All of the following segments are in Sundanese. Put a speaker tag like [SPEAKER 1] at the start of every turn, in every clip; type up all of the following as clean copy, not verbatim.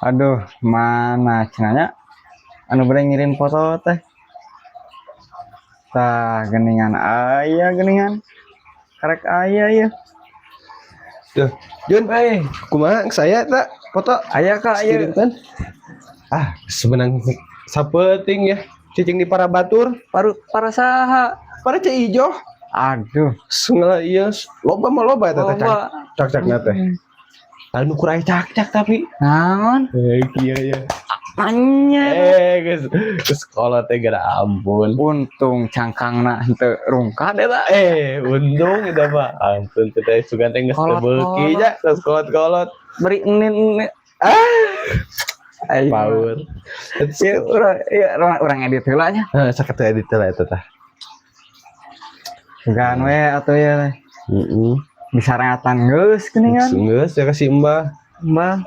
[SPEAKER 1] Aduh, mana cenah nya anu bade ngirim foto teh. Tah, geningan aya geningan. Karek aya ya.
[SPEAKER 2] Duh, Jun,
[SPEAKER 1] Eh,
[SPEAKER 2] kumaha saya tak foto
[SPEAKER 1] aya, Kak, aya.
[SPEAKER 2] kirimkan? Ah, sebenang sapeting ya. Cicing di para batur,
[SPEAKER 1] Paru para saha?
[SPEAKER 2] Para Ceu Ijo.
[SPEAKER 1] Aduh,
[SPEAKER 2] Sungguh iya, loba mah loba eta teh
[SPEAKER 1] loba.
[SPEAKER 2] Cak-cak teh. Anu kurang cak-cak tapi.
[SPEAKER 1] Naon?
[SPEAKER 2] Eh, iya iya.
[SPEAKER 1] Anya.
[SPEAKER 2] Eh, geus geus sekolah teh gara ampun.
[SPEAKER 1] Untung cangkangna henteu rungkad eta.
[SPEAKER 2] Eh, untung eta mah. Ampun teh teh sugan teh geus teu beuki
[SPEAKER 1] Kolot-kolot.
[SPEAKER 2] Nya, geus kolot-kolot.
[SPEAKER 1] Beri enin.
[SPEAKER 2] Ah,
[SPEAKER 1] Ayo.
[SPEAKER 2] power.
[SPEAKER 1] Ya, urang ya, urang edit heula nya.
[SPEAKER 2] Heeh, sakitu edit lah eta tah.
[SPEAKER 1] Sugan we atuh ya.
[SPEAKER 2] Heeh.
[SPEAKER 1] Disareatan geus geuningan.
[SPEAKER 2] Geus ya kasih Mbah.
[SPEAKER 1] Mbah.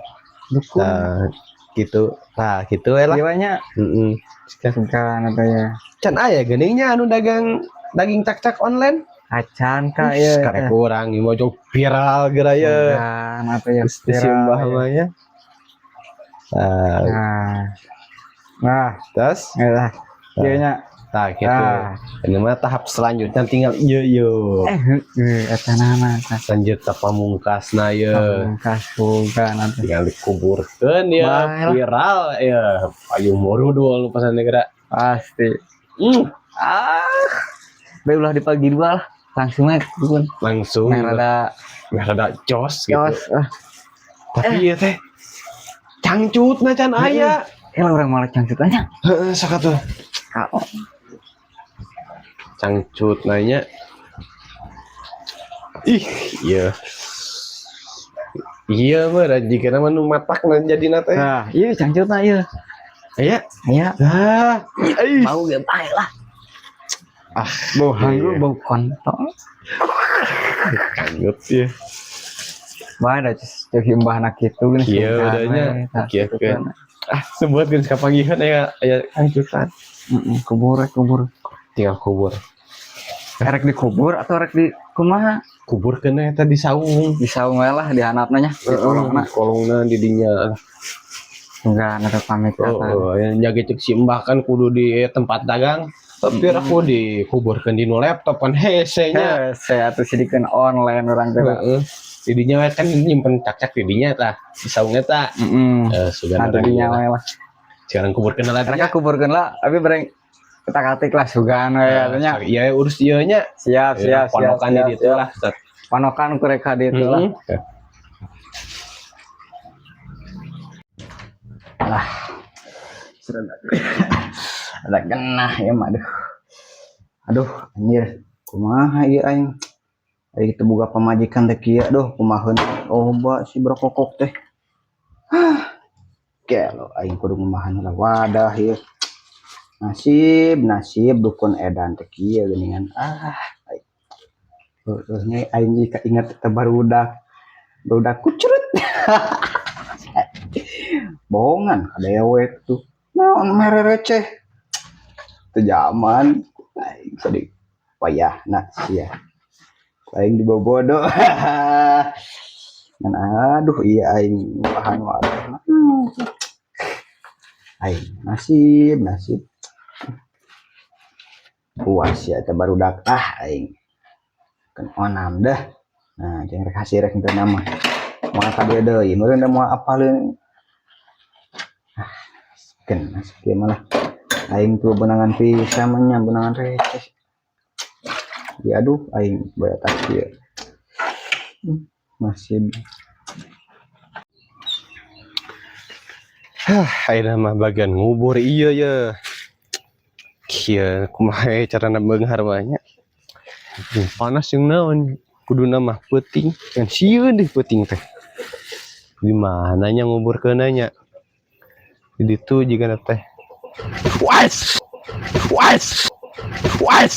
[SPEAKER 1] Dukun.
[SPEAKER 2] Nah, gitu. Nah, gitu we lah.
[SPEAKER 1] Ieu nya.
[SPEAKER 2] Heeh.
[SPEAKER 1] Sugan atuh ya.
[SPEAKER 2] Can aya geuningnya anu dagang daging cak-cak online.
[SPEAKER 1] Acan, Kak, ya.
[SPEAKER 2] Karek urang ieu mah jauh viral geura ye.
[SPEAKER 1] Sugan atuh ya.
[SPEAKER 2] Geus si Mbah mah nya. Nah,
[SPEAKER 1] Nah. Nah,
[SPEAKER 2] terus
[SPEAKER 1] eta. Ieu nya.
[SPEAKER 2] Nah, gitu.
[SPEAKER 1] Nah.
[SPEAKER 2] Ini mah tahap selanjutnya tinggal iya yo.
[SPEAKER 1] Eh, heueuh eta nama tah.
[SPEAKER 2] Lanjut pamungkasna ye.
[SPEAKER 1] Pamungkas sugan atuh.
[SPEAKER 2] Tinggal dikuburkeun ya,
[SPEAKER 1] Bae lah.
[SPEAKER 2] Viral ya. Payung dua lu pasan negara.
[SPEAKER 1] Pasti. Ah. Bae ulah dipagi dua lah. Langsung aja dukun.
[SPEAKER 2] Langsung
[SPEAKER 1] Nah, rada
[SPEAKER 2] nggak rada jos gitu.
[SPEAKER 1] Jos. Ah.
[SPEAKER 2] Tapi ya teh cangcut na can aya.
[SPEAKER 1] Eh, urang malah cangcut aja.
[SPEAKER 2] Heeh, sok atuh.
[SPEAKER 1] Kao.
[SPEAKER 2] Cangcut nanya. Ih, iya. Iya mah da jika mah nu matak na jadina teh.
[SPEAKER 1] Nah, iya cangcutna ieu.
[SPEAKER 2] Aya.
[SPEAKER 1] Aya.
[SPEAKER 2] Ah, ih.
[SPEAKER 1] Bau ge bae lah.
[SPEAKER 2] Ah,
[SPEAKER 1] Bau hanggu,
[SPEAKER 2] iya.
[SPEAKER 1] Bau kontol.
[SPEAKER 2] Cangcut ya.
[SPEAKER 1] Bae da cek mbahna kitu geuning.
[SPEAKER 2] Kieu udahnya. Kieu ke. Ah, sebut geus kapanggihan aya aya cangcutan.
[SPEAKER 1] Heeh, kubur kubur.
[SPEAKER 2] Tinggal kubur.
[SPEAKER 1] Erek dikubur atau erek di kumaha?
[SPEAKER 2] Kubur kena eta di saung.
[SPEAKER 1] Di saung we lah di handapna nya, di kolongna.
[SPEAKER 2] Kolongna di dinya.
[SPEAKER 1] Enggak, ada pamit
[SPEAKER 2] Oh,
[SPEAKER 1] kata.
[SPEAKER 2] oh, yang jaga cek si Mbah kan kudu di tempat dagang. Tapi aku dikuburkeun di nu laptop kan hese nya.
[SPEAKER 1] Hese atuh sidikeun online urang teh.
[SPEAKER 2] Heeh. Di dinya we kan nyimpen cak-cak di dinya tah. Di saung eta.
[SPEAKER 1] Heeh.
[SPEAKER 2] Eh, sugan
[SPEAKER 1] Nanti
[SPEAKER 2] urang
[SPEAKER 1] dinya
[SPEAKER 2] ieu lah.
[SPEAKER 1] We lah.
[SPEAKER 2] Sekarang kuburkeun lah.
[SPEAKER 1] Mereka kuburkeun lah, tapi bareng kita katik lah sugan we atuh nya.
[SPEAKER 2] Iya urus ieu nya.
[SPEAKER 1] Siap, siap, siap.
[SPEAKER 2] Ponokan di
[SPEAKER 1] Siap,
[SPEAKER 2] ditu
[SPEAKER 1] siap.
[SPEAKER 2] Lah.
[SPEAKER 1] Panokan ku rek ka ditu lah.
[SPEAKER 2] Heeh.
[SPEAKER 1] Lah. Ada genah ya mah aduh.
[SPEAKER 3] Aduh, anjir. Kumaha ieu aing? Aing teu boga pamajikan teh kieu aduh, kumaheun loba si brokokok teh. Hah. Gelo aing kudu ngumahan heula wadah ieu. Nasib, nasib dukun edan teh kieu geuningan. Ah, aing. Heueuh nya aing jika ingat eta barudak. Barudak kucrut. Bohongan kadewek tuh. Naon mere receh. Teu zaman aing sedih wayahna sia. Aing dibobodo. Ngan aduh iya aing bahan wadah. Aing nasib nasib. Puas ya eta barudak ah aing. Kan onam dah. Nah, jeung rek hasil rek henteu nama. Moal ka dieu deui, meureun da moal apaleun. Ah, keun nasib ieu mah lah. Aing tuh benangan pisan mah nya benangan receh. Ya aduh aing baya tas ieu. Nasib.
[SPEAKER 2] Hah, ayeuna mah bagian ngubur iya ya. Kieu kumaha we carana beunghar mah nya. Jeung panas jeung naon kuduna mah peuting ngan sieun deh peuting teh. Gimana nya nguburkeunna nya? Di ditu jigana teh. Was! Was! Was!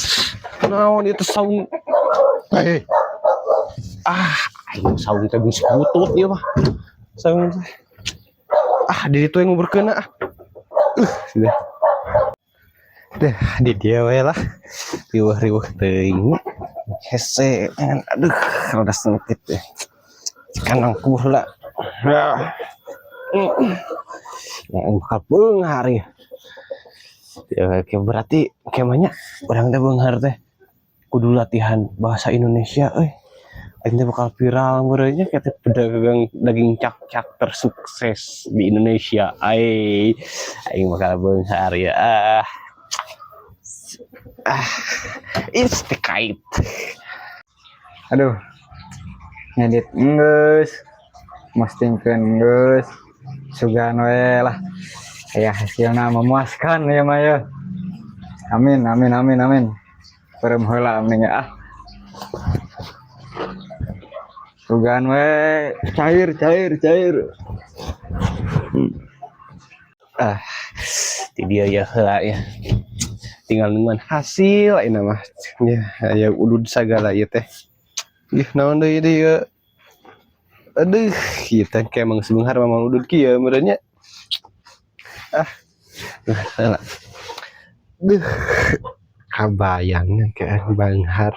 [SPEAKER 2] Naon ieu teh saung? Eh. Ah, aing saung teh geus butut ieu mah. Saung teh. Ah, di ditu yang nguburkeunna ah. Sudah. Deh, di dia we lah. Riweuh-riweuh teuing. Hese, aduh, rada sempit deh. Sekarang kubur lah. Ah. Ya, bakal beunghar ya. Ya, kayak berarti kemanya urang teh beunghar teh kudu latihan bahasa Indonesia euy. Aing teh bakal viral meureun nya, kayak pedagang daging cak-cak tersukses di Indonesia. Ai, aing bakal beunghar ya. Ah. Ah, it's terkait.
[SPEAKER 1] Aduh. Ngedit enggeus. Postingkeun enggeus. Sugan we lah. Aya hasilna memuaskan ya mah ya. Amin, amin, amin, amin. Peureum heula mending ah. Sugan we cair, cair, cair.
[SPEAKER 2] Ah, di dia ya heula ya. Tinggal nungguan hasil ini mah. Ya, aya udud sagala ieu teh. Ih, naon deui ieu? Aduh, ieu teh kayak emang sebenghar mah udud kieu meureun nya. Ah. Nah, heula. Duh, kabayang kayak beunghar.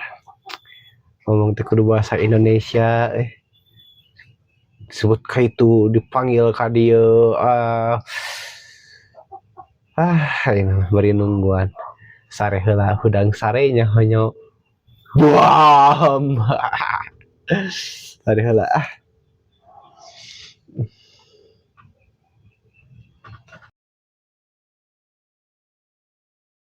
[SPEAKER 2] Ngomong teh kudu bahasa Indonesia eh. Disebut ka itu dipanggil ka dieu, ah. Ah, ini mah bari nungguan. Sare heula, hudang sare nya honyo. Buam. Sare heula ah.